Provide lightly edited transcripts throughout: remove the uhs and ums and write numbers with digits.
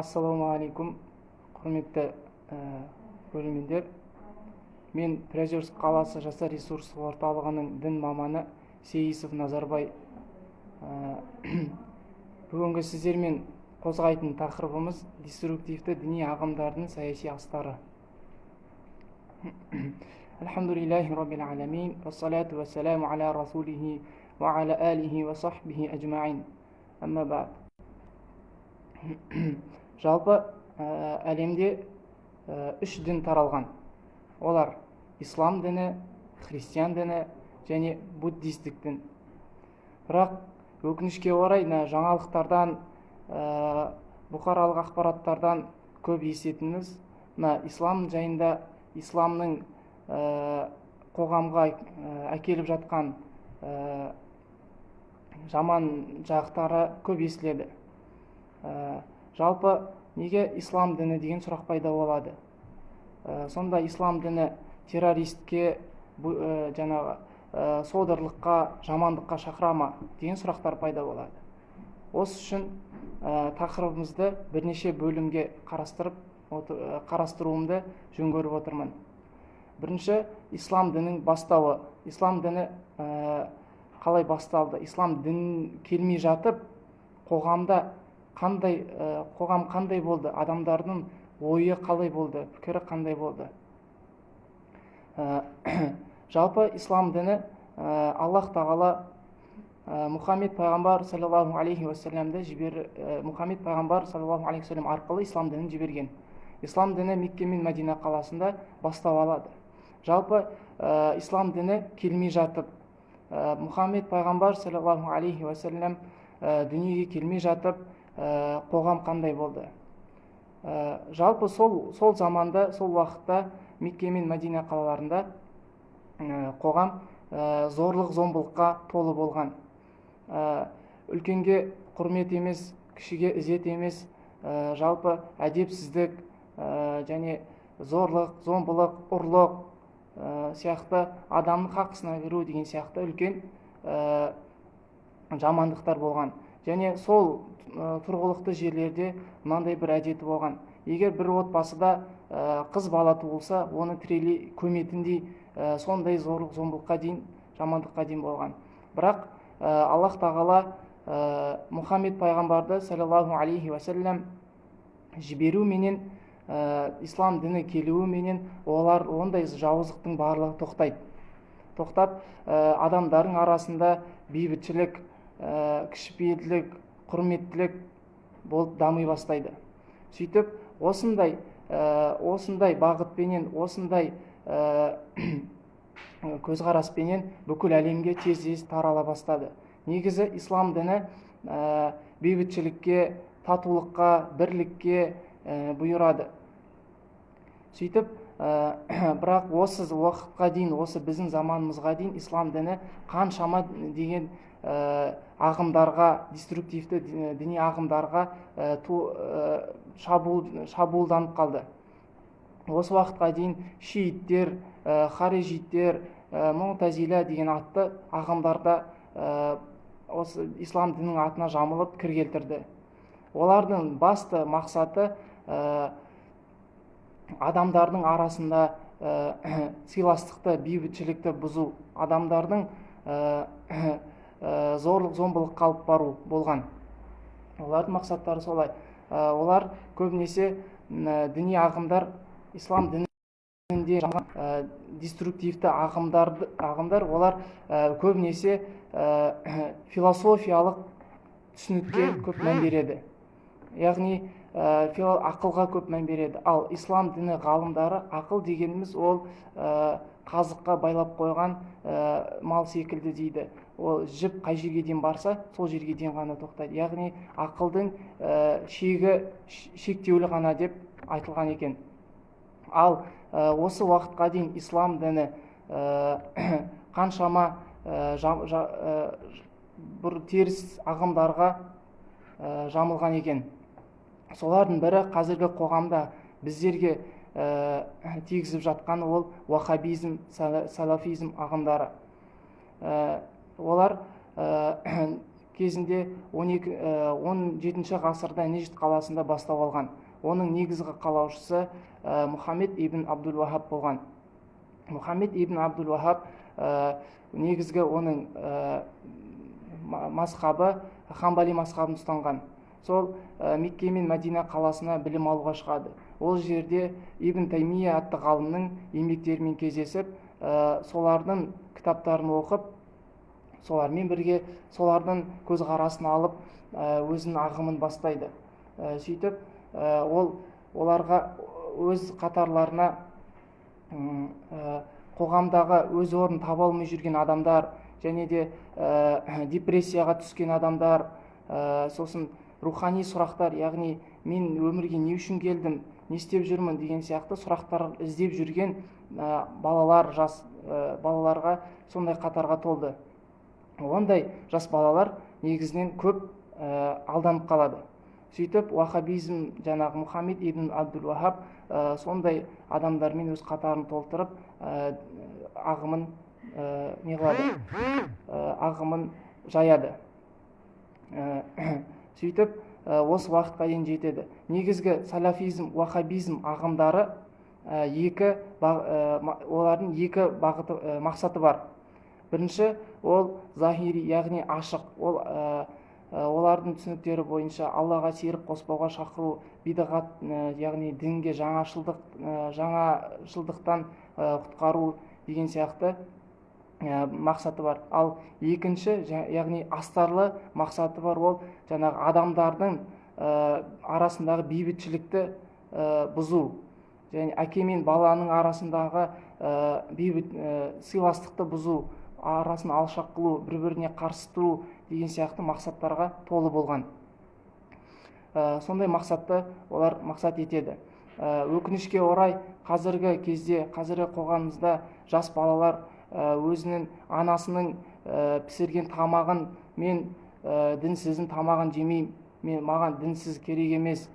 Ассалаумағалейкум, құрметті көрермендер! Мен Приозерск қаласы Жастар ресурстық орталығының дін маманы Сейісов Назарбай. Бүгінгі сіздермен қозғайтын тақырыбымыз: деструктивті діни ағымдардың саяси астары. Альхамдулиллахи роббил аламин, уассалату уассаламу аля расулихи уа аля алихи уа сахбихи ажмаин, амма бa'д. Жалпы әлемде үш дін таралған. Олар: ислам діні, христиан діні және буддистік дін. Бірақ өкінішке орай, мына жаңалықтардан, бұқаралық ақпараттардан көп еститініміз мына ислам жайында, исламның қоғамға әкеліп жатқан жаман жақтары көп естіледі. Жалпы неге ислам діні деген сұрақ пайда болады. Сонда ислам діні террористке, жаңағы содырлыққа, жамандыққа шақыра ма деген сұрақтар пайда болады. Осы үшін тақырыбымызды бірнеше бөлімге қарастырып қарастыруымды жөн көріп отырмын. Бірінші, ислам дінінің бастауы. Ислам діні қалай басталды? Ислам дін келмей жатып қоғамда қандай, қоғам қандай болды, адамдардың ойы қалай болды, пікірі қандай болды? Жалпы ислам діні Аллах тағала Мұхаммед пайғамбар саллаллаху алейхи уассаламды жібер, Мұхаммед пайғамбар саллаллаху алейхи уассалам арқылы ислам дінін жіберген. Ислам діні Мекке мен Мәдина қаласында бастау алады. Жалпы ислам діні келмей жатып, Мұхаммед пайғамбар саллаллаху алейхи уассалам дүниеге келмей жатып, қоғам қандай болды? Жалпы сол заманда, сол уақытта Мекке мен Мәдина қалаларында қоғам зорлық зомбылыққа толы болған. Үлкенге құрмет емес, кішіге ізет емес, жалпы әдепсіздік және зорлық зомбылық, ұрлық сияқты, адамның хақысына кіру деген сияқты үлкен жамандықтар болған. Және сол тұрғылықты жерлерде мынандай бір әдеті болған: егер бір отбасыда қыз бала туылса, оны тірілей көметіндей, сондай зорлық зомбылыққа дейін, жамандыққа дейін болған. Бірақ Аллах тағала Мұхаммед пайғамбарды саллаллаху алейхи уассалам жіберуменен, ислам діні келуіменен олар ондай жауыздықтың барлығы тоқтайды. Тоқтап, адамдардың арасында бейбітшілік, кішіпейілділік, құрметтілік болып дами бастайды. Сөйтіп осындай бағытпенен, осындай көзқараспенен бүкіл әлемге тез тез тарала бастады. Негізі ислам діні бейбітшілікке, татулыққа, бірлікке бұйырады. Сөйтіп бірақ осы уақытқа дейін, осы біздің заманымызға дейін ислам діні қаншама деген ағымдарға, деструктивті діни ағымдарға шабуылданып қалды. Осы уақытқа дейін шииттер, харижиттер, мутазиля деген атты ағымдарда осы ислам дінінің атына жамылып кір келтірді. Олардың басты мақсаты адамдардың арасында сыйластықты, бейбітшілікті бұзу, адамдардың зорлық зомбылыққа алып бару болған. Олардың мақсаттары солай. Олар көбінесе діни ағымдар, ислам дінінде деструктивті ағымдар, олар көбінесе философиялық түсінікке көп мән береді, яғни ақылға көп мән береді. Ал ислам діні ғалымдары ақыл дегеніміз ол қазыққа байлап қойған мал секілді дейді. Ол жіп қай жерге дейін барса, сол жерге дейін ғана тоқтайды, яғни ақылдың шегі шектеулі ғана деп айтылған екен. Ал осы уақытқа дейін ислам діні қаншама бір теріс ағымдарға жамылған екен. Солардың бірі қазіргі қоғамда біздерге тигізіп жатқан ол уахабизм, салафизм ағымдары. Олар кезінде 17 ғасырда Нежд қаласында бастау алған. Оның негізгі қалаушысы Мұхаммед ибн Абдул Вахаб болған. Мұхаммед ибн Абдул Вахаб негізгі оның мазхабы Хамбали мазхабын ұстанған. Сол Мекке мен Мәдина қаласына білім алуға шығады. Ол жерде Ибн Таймия атты ғалымның еңбектерімен кездесіп, солардың кітаптарын оқып, солармен бірге солардың көзқарасын алып, өзінің ағымын бастайды. Сөйтіп, ол оларға өз қатарларына қоғамдағы өз орнын таба алмай жүрген адамдар және де депрессияға түскен адамдар, сосын рухани сұрақтар, яғни мен өмірге не үшін келдім, не істеп жүрмін деген сияқты сұрақтар іздеп жүрген балалар, жас балаларға сондай қатарға толды. Ондай жас балалар негізінен көп алданып қалады. Сөйтіп уахабизм, жаңағы Мұхаммед ибн Абдул Вахаб сондай адамдармен өз қатарын толтырып, ағымын не қылады, ағымын жаяды. Сөйтіп осы уақытқа дейін жетеді. Негізгі салафизм, уахабизм ағымдары олардың екі бағыты, мақсаты бар. Бірінші, ол захири, яғни ашық. Ол олардың түсініктері бойынша Аллаға серік қоспауға шақыру, бидағат, яғни дінге жаңашылдықтан құтқару деген сияқты мақсаты бар. Ал екінші, яғни астарлы мақсаты бар, ол жаңағы адамдардың арасындағы бейбітшілікті бұзу, және әке мен баланың арасындағы бейбіт сыйластықты бұзу, арасын алшақ қылу, бір-біріне қарсы тұру деген сияқты мақсаттарға толы болған. Сондай мақсатты олар мақсат етеді. Өкінішке орай, қазіргі кезде, қазіргі қоғамымызда жас балалар өзінің анасының пісірген тамағын, мен дінсіздің тамағын жемеймін, мен маған дінсіз керек емес,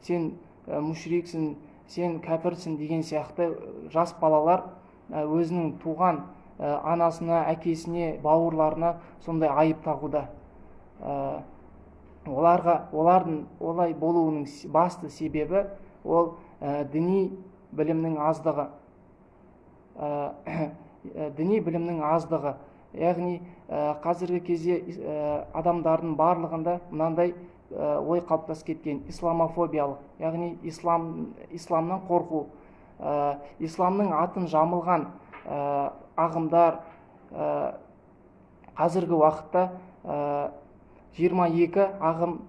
сен мушриксің, сен кәпірсің деген сияқты жас балалар өзінің туған анасына, әкесіне, бауырларына сондай айып тағуда. Олардың олай болуының басты себебі ол діни білімнің аздығы. Діни білімнің аздығы. Яғни қазіргі кезде адамдардың барлығында мынандай ой қалыптасып кеткен: исламофобиялық, яғни исламнан қорқу, исламның атын жамылған ағымдар. Қазіргі уақытта 22 ағым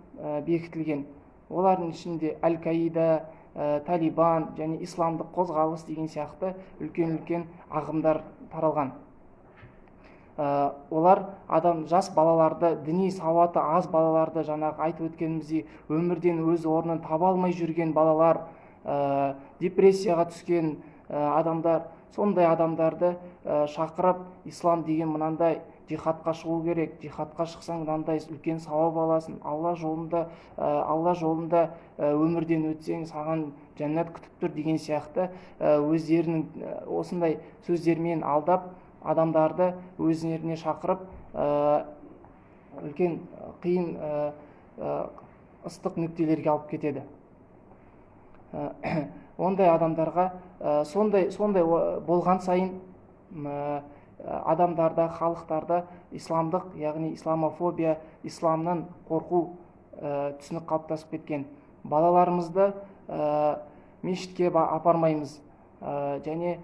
бекітілген. Олардың ішінде Әл-Каида, Талибан және исламдық қозғалыс деген сияқты үлкен-үлкен ағымдар таралған. Олар адам жас балаларды, діни сауаты аз балаларды, жаңағы айтып өткеніміздей, өмірден өз орнын таба алмай жүрген балалар, депрессияға түскен адамдар, сондай адамдарды шақырып, ислам деген мынандай, жихадқа шығу керек, жихадқа шықсаң мынандай үлкен сауап аласың, Алла жолында өмірден өтсең саған жәннат күтіп тұр деген сияқты өздерінің осындай сөздермен алдап, адамдарды өздеріне шақырып, үлкен қиын ыстық нүктелерге алып кетеді. Ондай адамдарға сондай болған сайын адамдарда, халықтарда исламдық, яғни исламофобия, исламнан қорқу түсінік қалыптасып кеткен. Балаларымызды мешітке апармаймыз және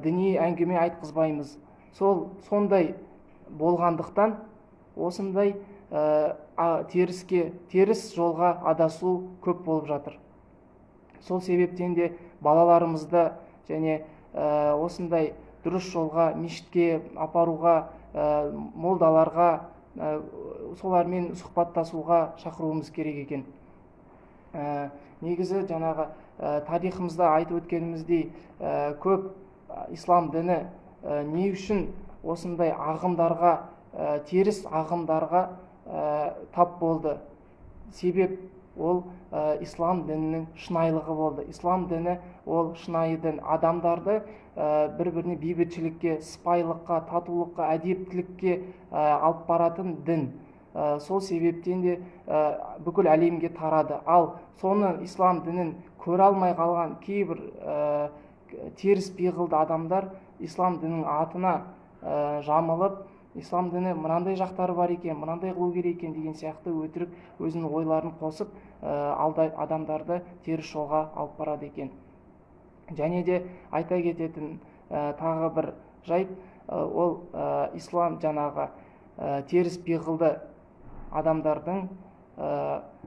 діни әңгіме айтқызбаймыз. Сондай болғандықтан осындай теріс жолға адасу көп болып жатыр. Сол себептен де балаларымызды және осындай дұрыс жолға, мешітке апаруға, молдаларға, солармен сұхбаттасуға шақыруымыз керек екен. Негізі жаңағы тарихымызда айтып өткеніміздей, көп ислам діні не үшін осындай ағымдарға, теріс ағымдарға тап болды? Себеп ол ислам дінінің шынайылығы болды. Ислам діні ол шынайы дін. Адамдарды бір-біріне бейбітшілікке, сыпайылыққа, татулыққа, әдептілікке алып баратын дін. Сол себептен де бүкіл әлемге тарады. Ал соны ислам дінін көре алмай қалған кейбір теріс пиғылды адамдар ислам дінінің атына жамылып, ислам діні мынандай жақтары бар екен, мынандай қылу керек екен деген сияқты өтірік өзінің ойларын қосып, алдай адамдарды теріс жолға алып барады екен. Және де айта кететін тағы бір жайт, ол ислам жаңағы теріс пиғылды адамдардың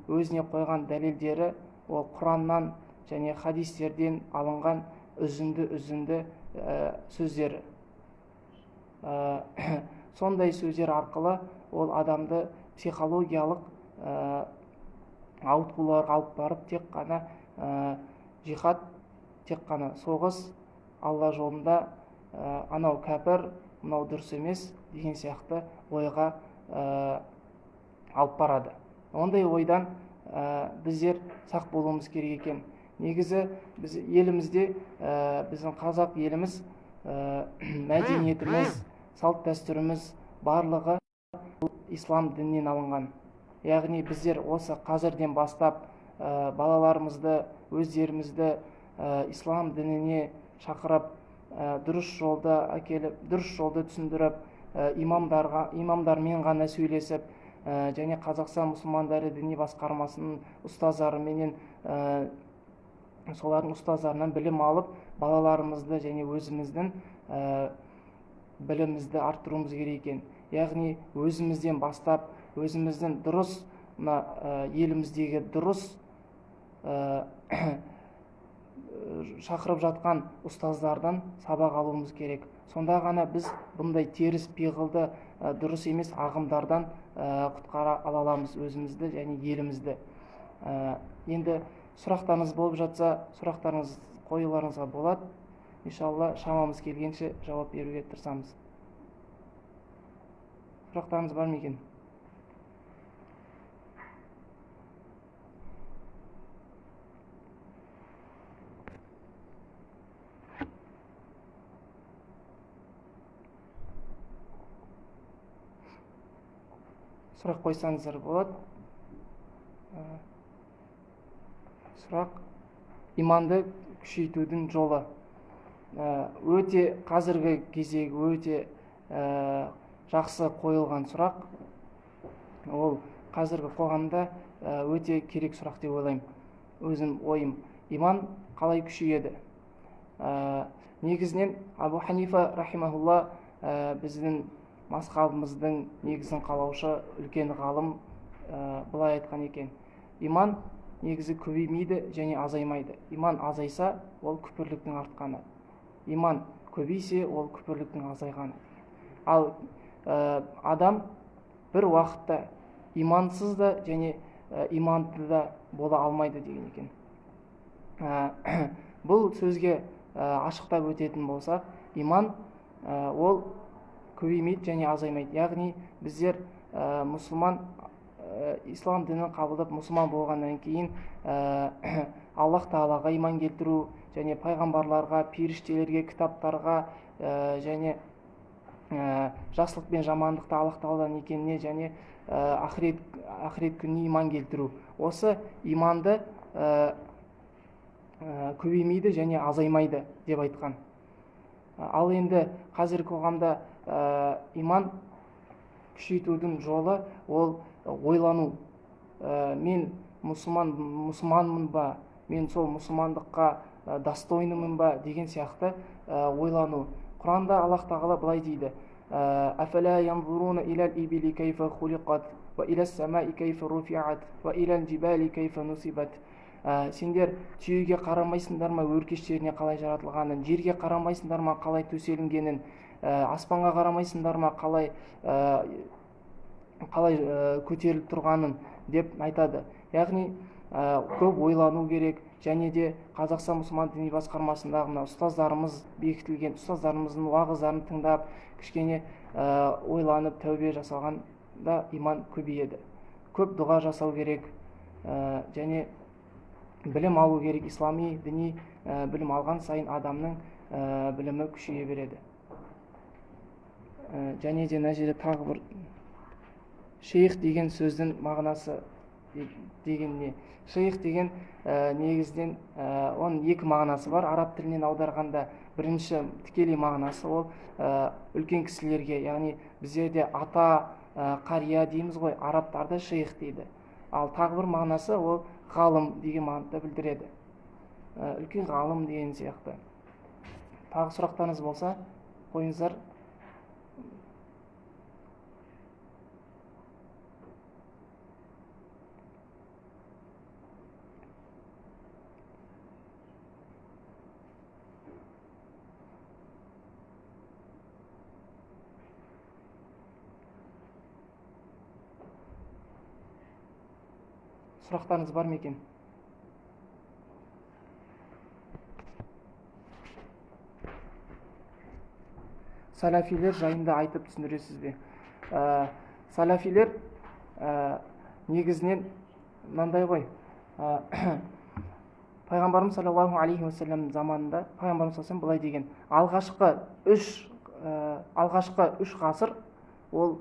өзіне қойған дәлелдері ол Құраннан және хадистерден алынған үзінді-үзінді сөздері. Сондай сөздер арқылы ол адамды психологиялық ауытқуларға алып барып, тек қана жихад, тек қана соғыс, Алла жолында, анау кәпір, мынау дұрыс емес деген сияқты ойға алып барады. Ондай ойдан біздер сақ болуымыз керек екен. Негізі біз елімізде, біздің қазақ еліміз, мәдениетіміз, салт дәстүріміз барлығы ислам дінінен алынған. Яғни біздер осы қазірден бастап балаларымызды, өздерімізді ислам дініне шақырып, дұрыс жолды әкеліп, дұрыс жолды түсіндіріп, имамдармен ғана сөйлесіп, және Қазақстан мұсылмандары діни басқармасының ұстаздарыменен, солардың ұстаздарынан білім алып, балаларымызды және өзіміздің білімімізді арттыруымыз керек екен. Яғни өзімізден бастап, өзіміздің дұрыс, мына еліміздегі дұрыс шақырып жатқан ұстаздардан сабақ алуымыз керек. Сонда ғана біз бұндай теріс пиғылды, дұрыс емес ағымдардан құтқара ала аламыз өзімізді және елімізді. Енді сұрақтарыңыз болып жатса, сұрақтарыңыз қоюларыңызға болады. Иншалла шамамыз келгенше жауап беруге тырысамыз. Сұрақтарыңыз бар ма екен? Сұрақ қойсаңыздар болады. Сұрақ: иманды күшейтудің жолы. Өте қазіргі кездегі өте жақсы қойылған сұрақ. Ол қазіргі қоғамда өте керек сұрақ деп ойлаймын. Өзім ойым. Иман қалай күшейеді? Негізінен Абу Ханифа рахимахулла, біздің мазхабымыздың негізін қалаушы үлкен ғалым, былай айтқан екен: иман негізі көбеймейді және азаймайды. Иман азайса, ол күпірліктің артқаны. Иман көбейсе, ол күпірліктің азайғаны. Ал адам бір уақытта имансыз да және иманды да бола алмайды деген екен. Бұл сөзге ашықтап өтетін болсақ, иман ол көбеймейді және азаймайды. Яғни біздер мұсылман, ислам дінін қабылдап мұсылман болғаннан кейін Аллах тағалаға иман келтіру және пайғамбарларға, періштелерге, кітаптарға, және жақсылық пен жамандықты Аллах тағаладан екеніне және ақырет күніне иман келтіру. Осы иманды көбеймейді және азаймайды деп айтқан. Ал енді қазіргі қоғамда иман күшейтудің жолы ол ойлану. Мен мұсылманмын ба, мен сол мұсылмандыққа достойнымын ба деген сияқты ойлану. Құранда Аллах тағала былай дейді: «Афала янзуруна илал ибили кайфа хулиқат, ва илас самаи кайфа руфиат, ва илал жибали кайфа нусибат». Сендер түйеге қарамайсыңдар ма, өркештеріне қалай жаратылғанын, жерге қарамайсыңдар ма, қалай төселінгенін, аспанға қарамайсыңдар ма, қалай көтеріліп тұрғанын деп айтады. Яғни көп ойлану керек. Және де Қазақстан мұсылман діни басқармасындағы мына ұстаздарымыз, бекітілген ұстаздарымыздың уағыздарын тыңдап, кішкене ойланып тәубе жасалғанда иман көбейеді. Көп дұға жасау керек, және білім алу керек. Ислами діни білім алған сайын адамның білімі күшейе береді. Және де мына жерде тағы бір Шейх деген сөздің мағынасы деген не? Шейх деген негізінен оның екі мағынасы бар. Араб тілінен аударғанда бірінші тікелей мағынасы ол үлкен кісілерге, яғни біздерде ата, қария дейміз ғой, арабтарда шейх дейді. Ал тағы бір мағынасы ол ғалым деген мағынада білдіреді. Үлкен ғалым деген сияқты. Тағы сұрақтарыңыз болса, қойыңыздар. Сұрақтарыңыз бар ма екен? Салафилер жайында айтып түсіндіресіз бе? Салафилер негізінен мынандай ғой. Пайғамбарымыз саллаллаху алейхи уассалам заманында пайғамбарымыз саллаллаху былай деген: алғашқы үш ғасыр ол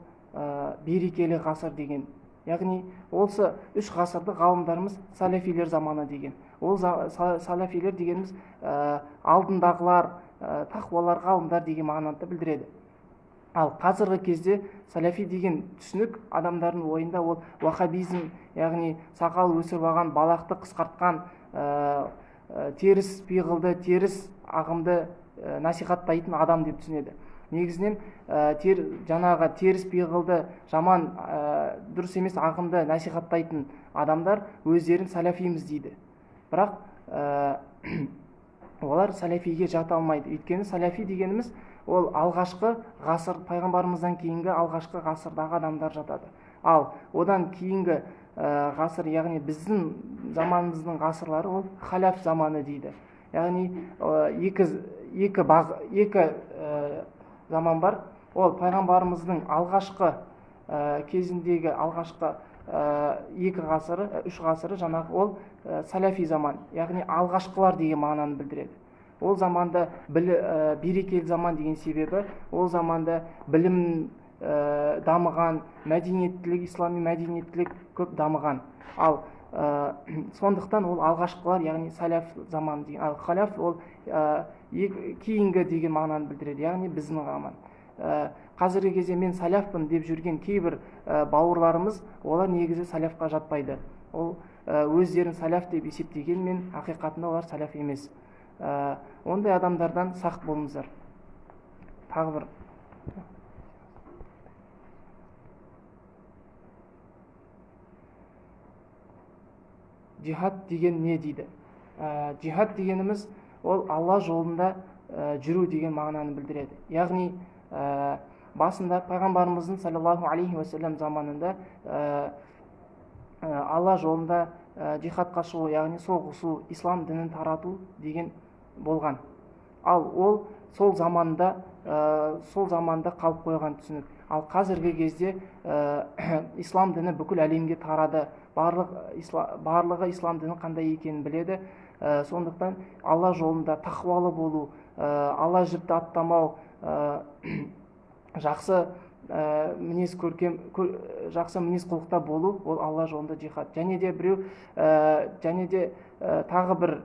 берекелі ғасыр деген. Яғни осы үш ғасырды ғалымдарымыз салафилер заманы деген. Ол салафилер дегеніміз алдындағылар, тақуалар, ғалымдар деген мағынаны білдіреді. Ал қазіргі кезде салафи деген түсінік адамдардың ойында ол уахабизм, яғни сақал өсіріп алған, балақты қысқартқан, теріс пиғылды, теріс ағымды насихаттайтын адам деп түсінеді. Негізінен жаңағы теріс пиғылды, жаман, дұрыс емес ағымды насихаттайтын адамдар өздерін салафиміз дейді. Бірақ олар салафиге жата алмайды. Өйткені салафи дегеніміз ол алғашқы ғасыр, пайғамбарымыздан кейінгі алғашқы ғасырдағы адамдар жатады. Ал одан кейінгі ғасыр, яғни біздің заманымыздың ғасырлары ол халяф заманы дейді. Яғни екі заман бар. Ол пайғамбарымыздың алғашқы кезіндегі алғашқы екі ғасыры, үш ғасыры жаңағы ол салафи заман, яғни алғашқылар деген мағынаны білдіреді. Ол заманда берекелі заман деген себебі ол заманда білім дамыған, мәдениеттілік, ислами мәдениеттілік көп дамыған. Ал сондықтан ол алғашқылар, яғни салаф заман деген. Ал халяф ол кейінгі деген мағынаны білдіреді, яғни біздің заман. Қазіргі кезде мен салафпын деп жүрген кейбір бауырларымыз, олар негізі салафқа жатпайды. Ол өздерін салаф деп есептегенмен ақиқатында олар салаф емес. Ондай адамдардан сақ болыңыздар. Тағы бір джихад деген не дейді? Джихад дегеніміз ол Алла жолында жүру деген мағынаны білдіреді. Яғни басында пайғамбарымыздың саллаллаху алейхи уассалам заманында Алла жолында джихадқа шығу, яғни соғысу, ислам дінін тарату деген болған. Ал ол сол заманда қалып қойған түсінік. Ал қазіргі кезде ислам діні бүкіл әлемге тарады. Барлығы ислам діні қандай екенін біледі. Сондықтан Алла жолында тақуалы болу, Алла жіпті аттамау, жақсы мінез көркем, жақсы мінез құлықта болу, ол Алла жолында джихад. Және де біреу, және де тағы бір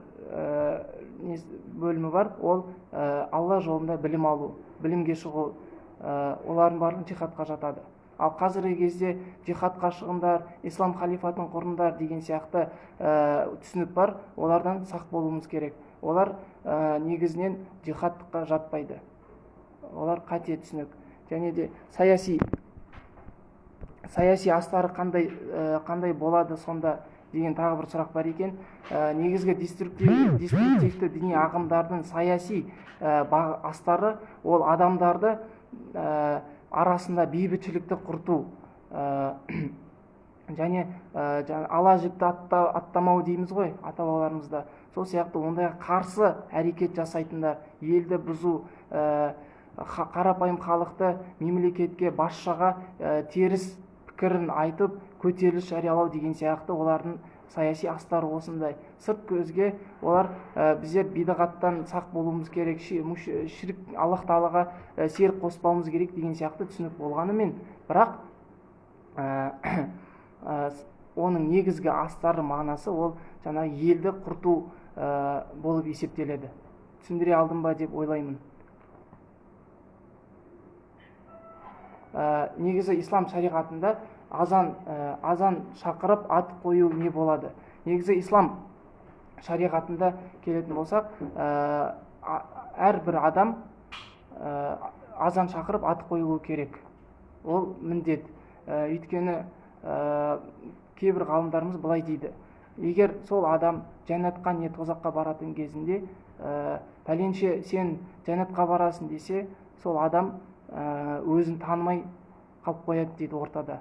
бөлімі бар, ол Алла жолында білім алу, білімге шығу, олардың барлығы джихадқа жатады. Ал қазіргі кезде джихадқа шығыңдар, ислам халифатын құрыңдар деген сияқты түсінік бар, олардан сақ болуымыз керек. Олар негізінен джихадқа жатпайды. Олар қате түсінік. Және де саяси астары қандай болады сонда деген тағы бір сұрақ бар екен. Негізгі деструктивті діни ағымдардың саяси астары ол адамдарды арасында бейбітшілікті құрту, және ала жіпті аттамау дейміз ғой ата-бабаларымызда. Сол сияқты ондайға қарсы әрекет жасайтындар, елді бұзу, қарапайым халықты мемлекетке, басшыға теріс пікірін айтып, көтеріліс жариялау деген сияқты олардың саяси астары осындай. Сырт көзге олар біздер бидағаттан сақ болуымыз керек, ширк, Аллах тағалаға серік қоспауымыз керек деген сияқты түсінік болғанымен, бірақ Оның негізгі астары мағынасы ол жаңа елді құрту болып есептеледі. Түсіндіре алдым ба деп ойлаймын. Негізі ислам шариғатында азан шақырып ат қою не болады? Негізі ислам шариғатында келетін болсақ, әрбір адам азан шақырып ат қойылу керек. Ол міндет. Өйткені кейбір ғалымдарымыз былай дейді: егер сол адам жәннатқа не тозаққа баратын кезінде, пәленше сен жәннатқа барасың десе, сол адам өзін танымай қалып қояды дейді ортада.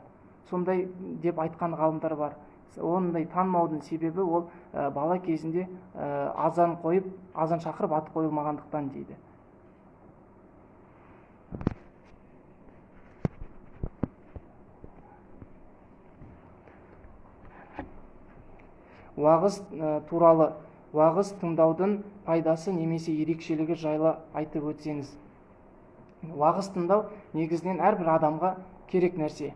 Сондай деп айтқан ғалымдар бар. Ондай танымаудың себебі ол бала кезінде азан қойып, азан шақырып ат қойылмағандықтан дейді. Уағыз туралы, уағыз тыңдаудың пайдасы немесе ерекшелігі жайлы айтып өтсеңіз. Уағыз тыңдау негізінен әрбір адамға керек нәрсе.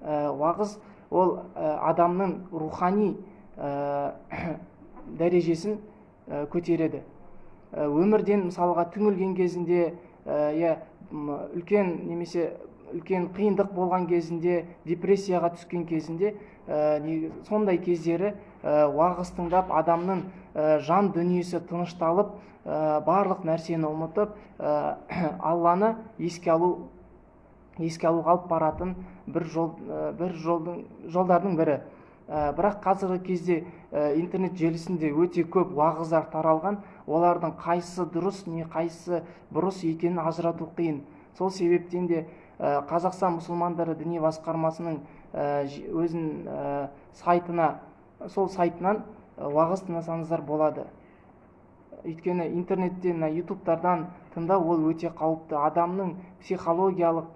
Уағыз ол адамның рухани дәрежесін көтереді. Өмірден мысалға түңілген кезінде, үлкен немесе үлкен қиындық болған кезінде, депрессияға түскен кезінде, сондай кездері уағыз тыңдап адамның жан дүниесі тынышталып, барлық нәрсені ұмытып, Алланы еске алуға алып баратын бір жол, бір жолдардың бірі. Бірақ қазіргі кезде интернет желісінде өте көп уағыздар таралған, олардың қайсысы дұрыс, не қайсысы бұрыс екенін ажырату қиын. Сол себептен де Қазақстан мұсылмандары діни басқармасының өзінің сайтына, сол сайтынан уағыз тыңдасаңыздар болады. Өйткені интернеттен, ютубтардан тыңдау ол өте қауіпті. Адамның психологиялық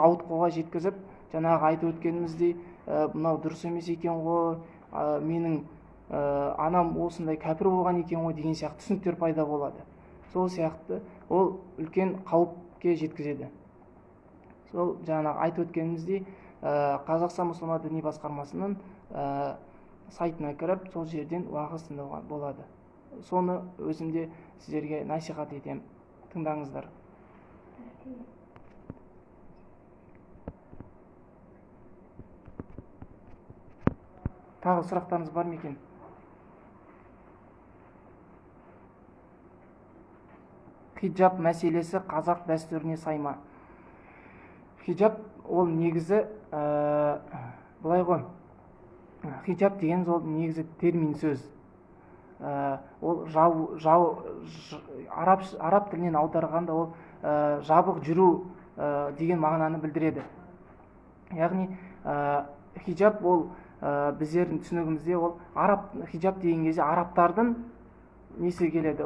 ауытқуға жеткізіп, жаңағы айтып өткеніміздей, мынау дұрыс емес екен ғой, менің анам осындай кәпір болған екен ғой деген сияқты түсініктер пайда болады. Сол сияқты ол үлкен қауіпке жеткізеді. Сол жаңағы айтып өткеніміздей, Қазақстан мұсылман діни басқармасының сайтына кіріп, сол жерден уағыз тыңдауға болады. Соны өзім де сіздерге насихат етемін. Тыңдаңыздар. Тағы сұрақтарыңыз бар ма екен? Хиджаб мәселесі қазақ дәстүріне сай ма? Хиджаб ол негізі былай ғой. Хиджаб деген ол негізі термин сөз. Ол араб тілінен аударғанда ол жабық жүру деген мағынаны білдіреді. Яғни хиджаб ол біздердің түсінігімізде ол араб хиджаб деген кезде арабтардың несі келеді?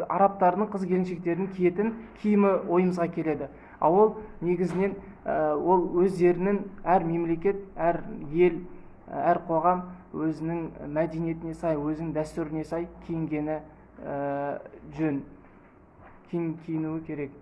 Арабтардың қыз келіншектерінің киетін киімі ойымызға келеді. Ал ол негізінен ол өздерінің әр мемлекет, әр ел, әр қоғам өзінің мәдениетіне сай, өзінің дәстүріне сай киінгені жөн, киінуі керек.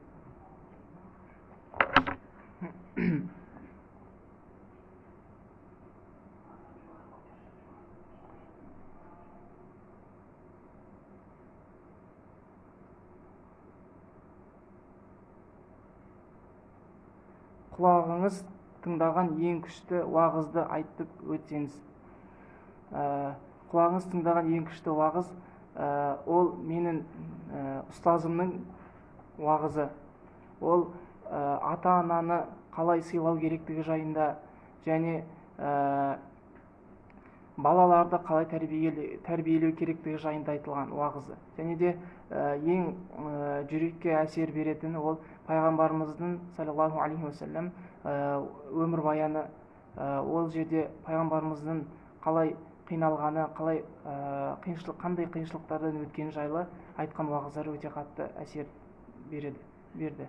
Құлағыңыз тыңдаған ең күшті уағызды айтып өтсеңіз. Құлағыңыз тыңдаған ең күшті уағыз ол менің ұстазымның уағызы. Ол ата-ананы қалай сыйлау керектігі жайында және балаларды қалай тәрбиелеу керектігі жайында айтылған уағызы. Және де ең жүрекке әсер беретіні ол пайғамбарымыздың саллаллаху алейхи уассалам өмірбаяны. Ол жерде пайғамбарымыздың қалай қиналғаны, қалай қандай қиыншылықтардан өткені жайлы айтқан уағыздары өте қатты әсер берді.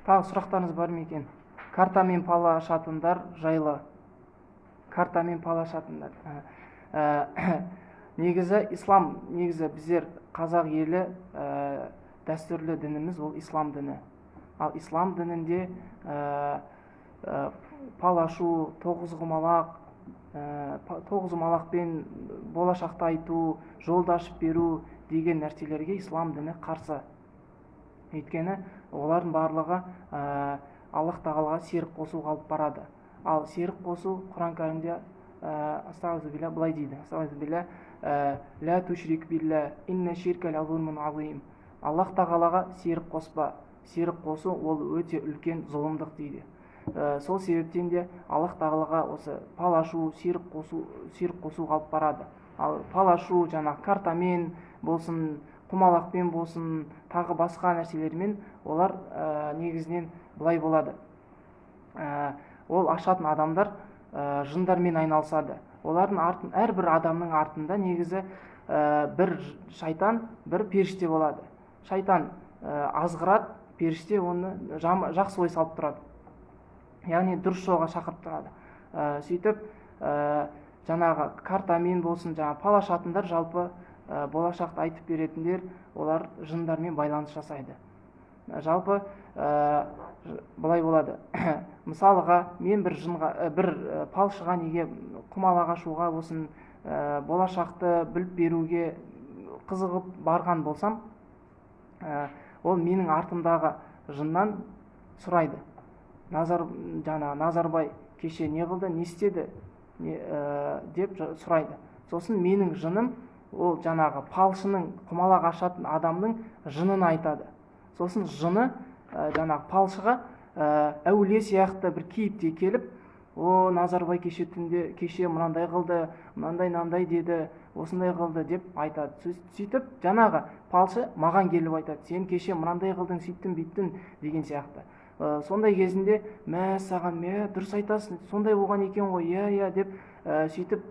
Тағы сұрақтарыңыз бар ма екен? Картамен пала ашатындар жайлы. Картамен пала ашатындар. Негізі ислам, негізі біздер қазақ елі, дәстүрлі дініміз ол ислам діні. Ал ислам дінінде пал ашу, тоғызқұмалақ, тоғызқұмалақпен болашақты айту, жолды ашып беру деген нәрселерге ислам діні қарсы. Өйткені олардың барлығы Аллах тағалаға серік қосуға алып барады. Ал серік қосу Құран кәрімде, астағфирулла, былай дейді: астағфирулла, ля тушрик билля, инна ширка ла зулмун азим. Аллах тағалаға серік қоспа, серік қосу ол өте үлкен зұлымдық дейді. Сол себептен де Аллах тағалаға осы пал ашу, серік қосу, серік қосуға алып барады. Ал пал ашу жаңағы картамен болсын, құмалақпен болсын, тағы басқа нәрселермен, олар негізінен былай болады. Ол ашатын адамдар жындармен айналысады. Олардың артын, әрбір адамның артында негізі бір шайтан, бір періште болады. Шайтан азғырады, періште оны жақсы ой салып тұрады, яғни дұрыс жолға шақырып тұрады. Сөйтіп жаңағы картамен болсын, жаңағы пал ашатындар, жалпы болашақты айтып беретіндер, олар жындармен байланыс жасайды. Жалпы былай болады. Мысалға, мен бір жынға, бір палшыға, неге құмалақ ашуға болсын, болашақты біліп беруге қызығып барған болсам, ол менің артымдағы жыннан сұрайды: Назар, жаңа Назарбай кеше не қылды, не істеді, не, деп сұрайды. Сосын менің жыным ол жаңағы палшының, құмалақ ашатын адамның жынын айтады. Сосын жыны жаңағы палшыға әулие сияқты бір кейіпте келіп: «О, Назарбай кеше түнде, кеше мынандай қылды, мынандай мынандай деді, осындай қылды», – деп айтады. Сөйтіп жаңағы палшы маған келіп айтады: «Сен кеше мынандай қылдың, сөйттің, бүйттің», – деген сияқты. Сондай кезінде: «Мәссаған, мә, дұрыс айтасың, сондай болған екен ғой, иә, иә», – деп, сөйтіп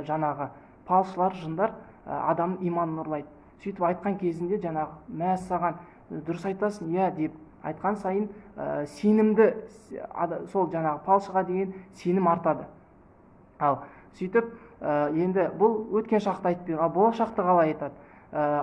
жаңағы палшылар, жындар адамның иманын ұрлайды. Сөйтіп айтқан кезінде жаңағы: «Мәссаған, дұрыс айтасың, иә», – деп айтқан сайын сенімді, сол жаңағы палшыға деген сенім артады. Ал сөйтіп енді бұл өткен шақты айтып беру, ал болашақты қалай айтады?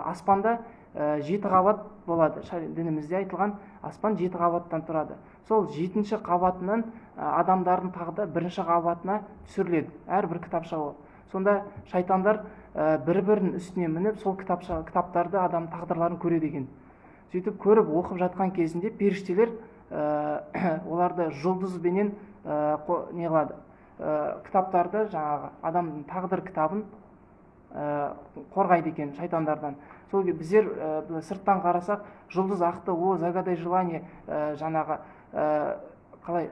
Аспанда жеті қабат болады. Дінімізде айтылған, аспан жеті қабаттан тұрады. Сол жетінші қабатынан адамдардың тағы да бірінші қабатына түсіріледі әрбір кітапша болып. Сонда шайтандар бір бірінің үстіне мініп, сол кітапша, кітаптарды, адам тағдырларын көреді екен. Сөйтіп көріп, оқып жатқан кезінде періштелер оларды жұлдызбенен не қылады, кітаптарды, жаңағы адамның тағдыр кітабын қорғайды екен шайтандардан. Сол біздер былай сырттан қарасақ, жұлдыз ақты, о, загадай желание, жаңағы қалай,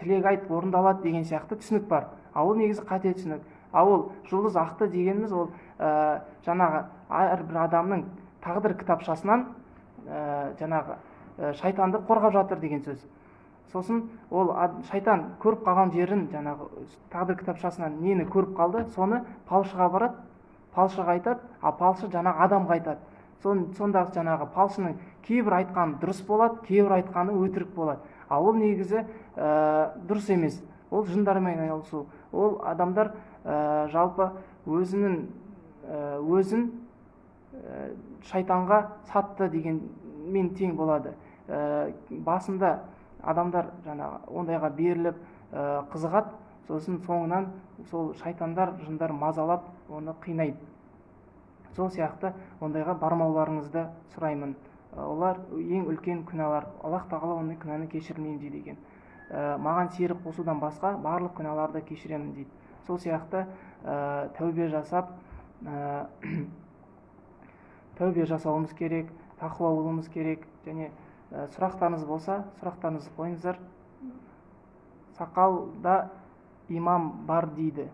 тілек айт, орындалады деген сияқты түсінік бар. Ал ол негізі қате түсінік. Ал ол жұлдыз ақты дегеніміз ол жаңағы әрбір адамның тағдыр кітапшасынан жаңағы шайтанды қорғап жатыр деген сөз. Сосын ол шайтан көріп қалған жерін, жаңағы тағдыр кітапшасынан нені көріп қалды, соны палшыға барады, палшыға айтады, ал палшы жаңағы адамға айтады. Сондағы жаңағы палшының кейбір айтқаны дұрыс болады, кейбір айтқаны өтірік болады. Ал ол негізі дұрыс емес, ол жындармен айналысу. Ол адамдар жалпы өзінің өзін шайтанға сатты дегенмен тең болады. Басында адамдар жаңағы ондайға беріліп, қызығады, сосын соңынан сол шайтандар, жындар мазалап, оны қинайды. Сол сияқты ондайға бармауларыңызды сұраймын. Олар ең үлкен күнәлар, Аллах тағала ондай күнәні кешірмеймін дейді екен. Маған серік қосудан басқа барлық күнәларды кешіремін дейді. Сол сияқты тәубе жасап, тәубе жасауымыз керек, тақуа болуымыз керек. Және сұрақтарыңыз болса, сұрақтарыңызды қойыңыздар. Сақалда имам бар дейді,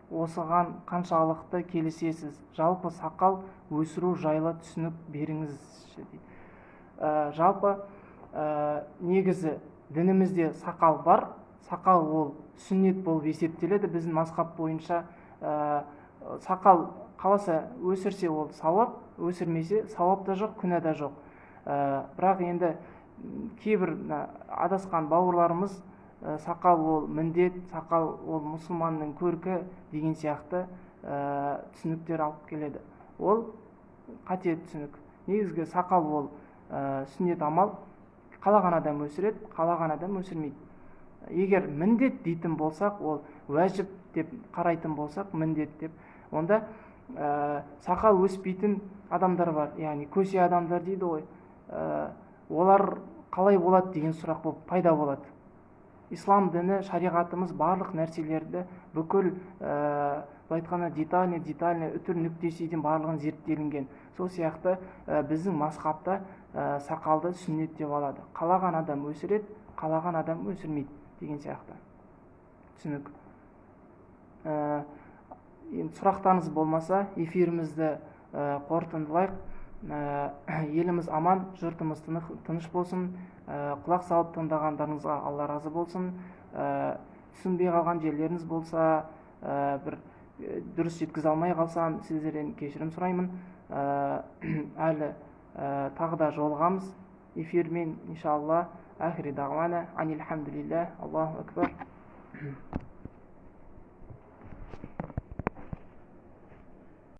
осыған қаншалықты келісесіз? Жалпы сақал өсіру жайлы түсінік беріңізші дейді. Жалпы негізі дінімізде сақал бар. Сақал ол сүннет болып есептеледі біздің мазхаб бойынша. Сақал қаласа өсірсе, ол сауап, өсірмесе, сауап та жоқ, күнә да жоқ. Бірақ енді кейбір мына адасқан бауырларымыз Сақал ол міндет, сақал ол мұсылманның көркі деген сияқты түсініктер алып келеді. Ол қате түсінік. Негізгі сақал ол сүннет амал, қалаған адам өсіреді, қалаған адам өсірмейді. Егер міндет дейтін болсақ, ол уәжіп деп қарайтын болсақ, міндет деп, онда сақал өспейтін адамдар бар, яғни көсе адамдар дейді ғой, олар қалай болады деген сұрақ болып пайда болады. Ислам діні, шариғатымыз барлық нәрселерді бүкіл, былай айтқанда, детально үтір нүктесі дейін барлығын зерттелінген. Сол сияқты біздің мазхабта сақалды сүннет деп алады. Қалаған адам өсіреді, қалаған адам өсірмейді деген сияқты түсінік. Енді сұрақтарыңыз болмаса, эфирімізді қорытындылайық. Еліміз аман, жұртымыз тыныш болсын. Құлақ салып тыңдағандарыңызға Алла разы болсын. Түсінбей қалған жерлеріңіз болса, бір дұрыс жеткізе алмай қалсам, сіздерден кешірім сұраймын. Әлі тағы да жолығамыз эфирмен, иншалла. Ахири дағуана анилхамдулилля. Аллаху акбар.